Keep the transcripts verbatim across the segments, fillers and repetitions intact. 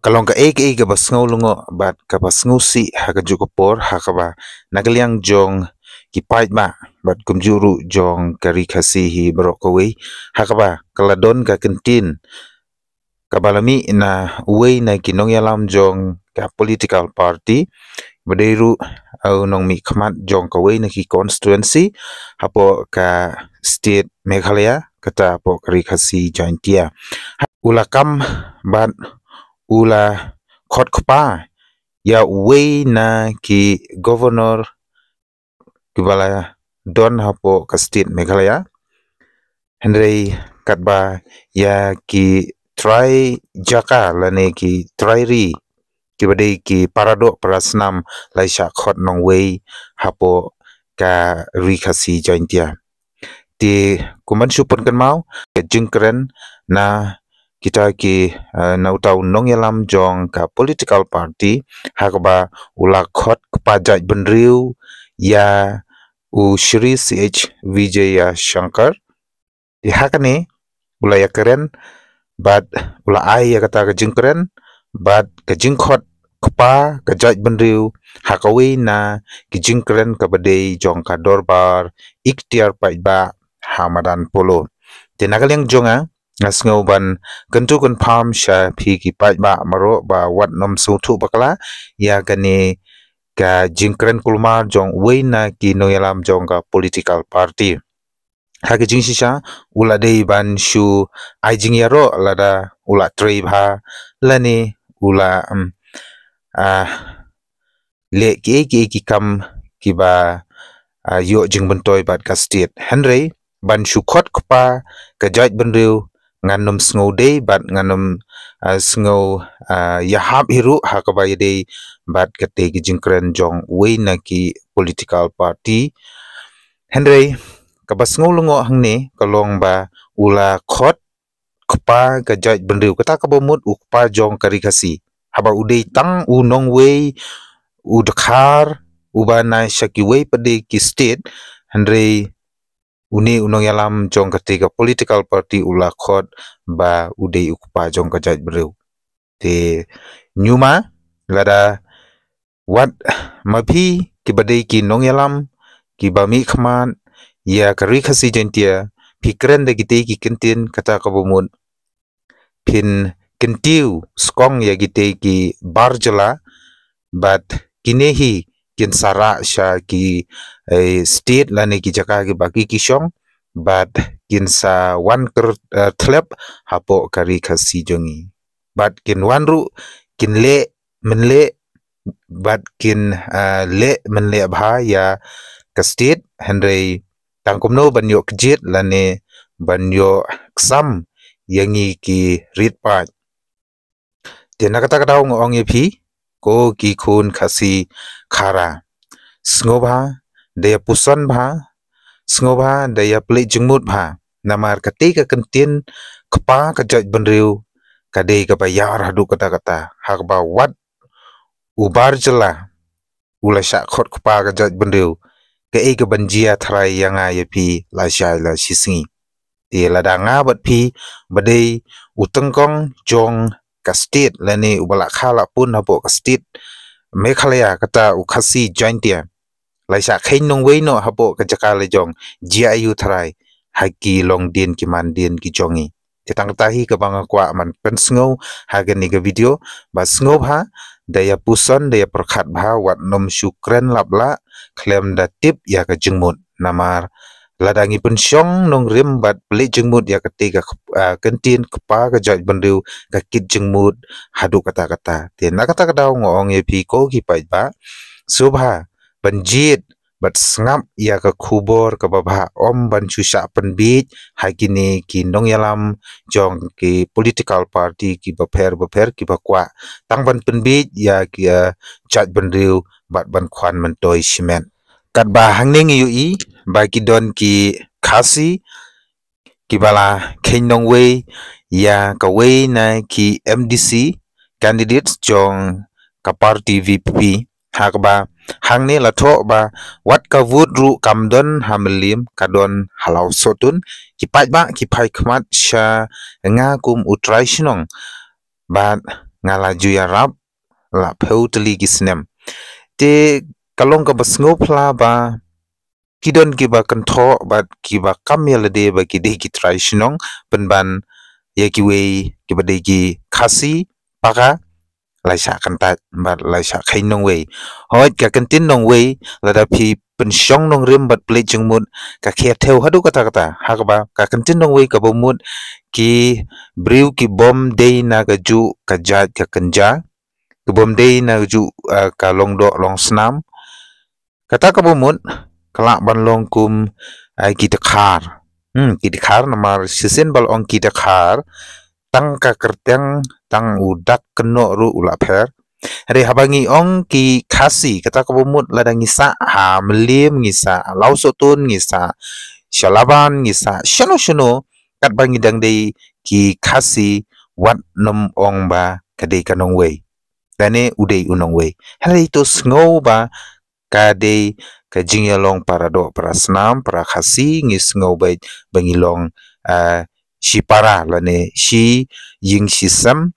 Ka long kaei kaei kaba sngewlyngngoh bad kaba sngewsih ha kajuh ka por, ha kaba na ka liang jong ki paidbah bad kumjuh ruh jong ka Ri Khasi hi baroh kawei, ha kaba ka la don ka kyntien kaba la mih na uwei na ki nongïalam jong ka political party, ba dei ruh u nongmihkhmat jong kawei na ki constituency hapoh ka state Meghalaya, kata hapoh ka Ri Khasi Jaintia. U la kam bad u la khot kpa ïa uwei na ki governor kiba la don hapoh ka state Meghalaya. Hynrei katba ïa ki trai jaka lane ki trai ri, kiba dei ki paradoh parasnam, la shah khot nongwei hapoh ka Ri Khasi Jaintia. Te kumban shu pynkynmaw ka jingkren na kita ki, eh, na uta u nongïalam jong ka political party, ha kaba u la khot kpa jaitbynriew ïa u Shri C H Vijayashankar. Te ha kane u la ïakren bad u la ai ïa kata ka jingkren bad ka jingkhot kpa ka jaitbynriew ha kawei na ki jingkren kaba dei jong ka dorbar iktiar paidbah ha madan Polo. Te na ka liang jong nga, nga sngew ban kyntu kynpham sha phi ki paidbah baroh ba wat nym sngewthuh bakla ïa kane ka jingkren kulmar jong uwei na ki nongïalam jong ka political party. Ha ka jingshisha u la dei ban shu ai jingïaroh lada u la trei bha lane u la, um, ah, leh kiei kiei ki kam kiba, ah, ïoh jingmyntoi bad ka state. Hynrei ban shu khot kpa ka jaitbynriew, ngan nym sngew dei bad ngan nym, ah, sngew, ah, ïahap hi ruh ha kaba ïadei bad katei ka jingkren jong uwei na ki political party. Hynrei kaba sngewlyngngoh hangne ka long ba u la khot kpa ka jaitbynriew, kata kaba mut u kpa jong ka Ri Khasi, haba u dei tang u nongwei, u dkhar uba na sha kiwei pat de ki state, hynrei une u nongïalam jong katei ka political party u la khot ba u dei u kpa jong ka jaitbynriew. Te ñiuma lada wat ma phi kiba dei ki nongïalam kiba mihkhmat ïa ka Ri Khasi Jaintia, phi kren da kitei ki kyntien, kata kaba mut phin kyntiew skong ïa kitei ki bar jylla, bad kine hi kin sa rah sha ki, eh, state lane ki jaka kiba ki ki shong, bad kin sa wan kyr, eh, thlep hapoh ka Ri Khasi jong ngi. Bad kin wan ruh kin leh mynleh, bad kin, ah, leh mynleh bha ïa ka state, hynrei tang kumno ban ïoh kjit lane ban ïoh ksam ïa ngi ki rit paid. Te na kata ka daw nga ong ïa phi, ko ki khun Khasi Khara, sngewbha da ïa puson bha, sngewbha da ïa plie jingmut bha. Namar katei ka kyntien kpa ka jaitbynriew ka dei kaba ïar haduh katta katta, ha kaba wat u bar jylla u la shah khot kpa ka jaitbynriew, kaei kaban jia tharai ïa nga ïa phi lashai lashisngi. Te lada nga bad phi ba dei u tyngkong jong ka state lane uba la kha la pun hapoh ka state Meghalaya, kata u Khasi Jaintia, la shah kheiñ nongwei noh hapoh ka jaka la jong, jia aiu tharai ha ki longdien ki mandien ki jong ngi. Te tang kata hi kaba nga kwah ban pynsngew ha kane ka video, ba sngewbha da ïa puson, da ïa pyrkhat bha, wat nym shu kren lap lah khlem da tip ïa ka jingmut. Namar lada ngi pynshong nongrim bad plie jingmut ïa katei ka, ah, kyntien kpa ka jaitbynriew, ka kit jingmut haduh katta katta. Te na kata ka daw nga ong ïa phi ko ki paidbah, sngewbha ban jied bad sngap ïa ka khubor kaba bha, ym ban shu shah pynbiej ha kine ki nongïalam jong ki political party kiba pher ba pher kiba kwah tang ban pynbiej ïa ki, ah, jaitbynriew bad ban khwan myntoi shimet. Katba hangne ngi ïohi ba ki don ki Khasi kiba la kheiñ nongwei ïa kawei na ki M D C candidates jong ka party V P P, ha kaba hangne la thoh ba wat ka vote ruh kam don ha Mylliem, ka don ha Lawsohtun. Ki paidbah ki phai khmat sha nga kum u trai shnong, bad nga la ju ïarap la phew tylli ki snem. Te ka long kaba sngewphylla ba ki don kiba kynthoh bad kiba kam ïa lade ba ki dei ki trai shnong pynban ïa kiwei kiba dei ki Khasi, Paga, la shah kyntait bad la shah kheiñ nongwei. Hooid, ka kyntien nongwei, lada phi pynshong nongrim bad pynleit jingmut, ka khia thew haduh katta katta. Ha kaba ka kyntien nongwei kaba mut, ki briew kibym dei na kajuh ka jait ka kynja, kibym dei na kajuh, ah, ka longdoh longsnam. Kata kaba mut, ka lah ban long kum, ah, ki dkhar. Hmm, ki dkhar namar shisien ba la ong ki dkhar, tang ka kyrteng, tang u dak kynnoh ruh u la pher. Hynrei haba ngi ong ki Khasi, kata kaba mut lada ngi sah ha Mylliem, ngi sah ha Lawsohtun, ngi sah Shalaban, ngi sah shano shano, katba ngi dang dei ki Khasi, wat nym ong ba ka dei ka nongwei. Lane u dei u nongwei. Hynrei to sngew ba ka dei ka jingïalong para doh para snam, para Khasi, ngi sngew beit ba ngi long, ah, shi para lane shi ïing shi sem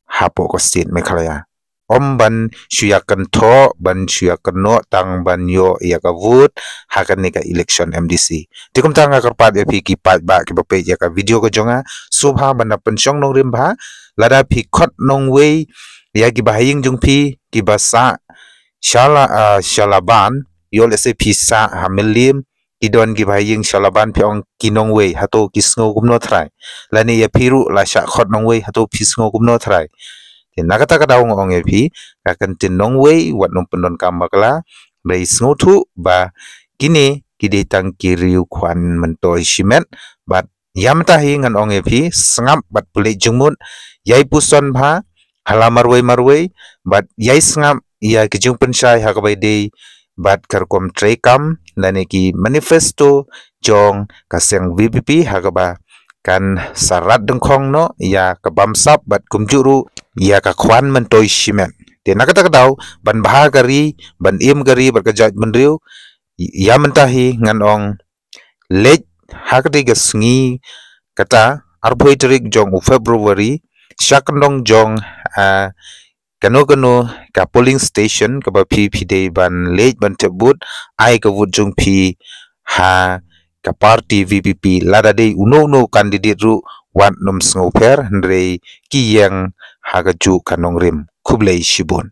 hapoh ka state Meghalaya. Ym ban shu ïa kynthoh, ban shu ïa kynnoh tang ban ïoh ïa ka vote ha kane ka election M D C. Te kumta nga kyrpad ïa phi ki paidbah kiba peit ïa ka video ka jong nga, sngewbha ban da pynshong nongrim bha, lada phi khot nongwei ïa kiba ha ïing jong phi kiba sah Shala, ah, Shalaban, ïoh lehse phi sah ha Mylliem, ki don kiba ha ïing Shalaban phi ong ki nongwei, hato ki sngew kumno trai. Lane ïa phi ruh la shah khot nongwei, hato phi sngew kumno trai. Te na kata ka daw nga ong ïa phi, ka kyntien nongwei, wat nym pyndonkam bakla, hynrei sngewthuh ba kine ki dei tang ki riew khwan myntoi shimet, bad ïa mynta hi ngan ong ïa phi, sngap bad pynleit jingmut, ïai puson bha ha la marwei marwei, bad ïai sngap ïa ki jingpynshai ha kaba ïadei bad ka rukom treikam lane ki manifesto jong ka seng V P P ha kaba kan sa rat dyngkhong noh ïa ka bamsap bad kumjuh ruh ïa ka khwan myntoi shimet. Te na kata ka daw, ban bha ka ri, ban im ka ri bad ka jaitbynriew, ïa mynta hi ngan ong leit ha katei ka sngi, kata arphew tarik jong u February, sha kyndong jong, ah, kano kano ka polling station kaba phi phi dei ban leit ban thep vote, ai ka vote jong phi ha ka party V P P, lada dei uno uno candidate ruh wat nym sngewpher, hynrei ki ïeng ha kajuh ka nongrim. Khublei shibun.